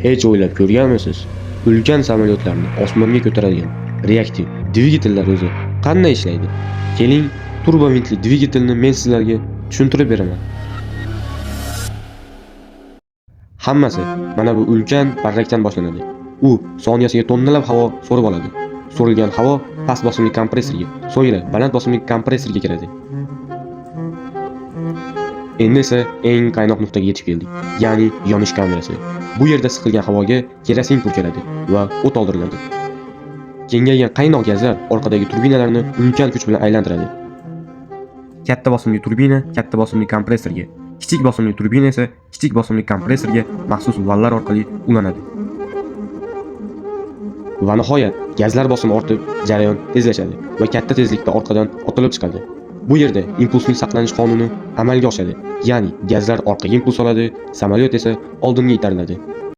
Hech o'ylab ko'rganmisiz? Ulkan samolyotlarni osmonga ko'taradigan reaktiv dvigatellar o'zi qanday ishlaydi? Keling, turbovintli dvigatelni men sizlarga tushuntirib beraman. Hammasi mana bu ulkan parrakdan boshlanadi. U soniyasiga tonnalab havo so'rib oladi. So'rilgan havo past bosimli kompressorga, so'ngra baland bosimli kompressorga kiradi. Endi esa eng qaynoq nuqtaga yetib keldik, ya'ni yonish kamerasi. Bu yerda siqilgan havoga kerosin purkaladi va o't oldiriladi. Kengaygan qaynoq gazlar orqadagi turbinalarni ulkan kuch bilan aylantiradi. Katta bosimli turbina katta bosimli kompressorga, kichik bosimli turbina esa kichik bosimli kompressorga maxsus vallar orqali ulanadi. Va nihoyat gazlar bosimi ortib, jarayon tezlashadi va katta tezlikda orqadan otilib chiqadi. Bu yerda impulsning saqlanish qonuni amalga oshadi. Ya'ni gazlar orqaga impuls oladi, samolyot esa oldinga itariladi.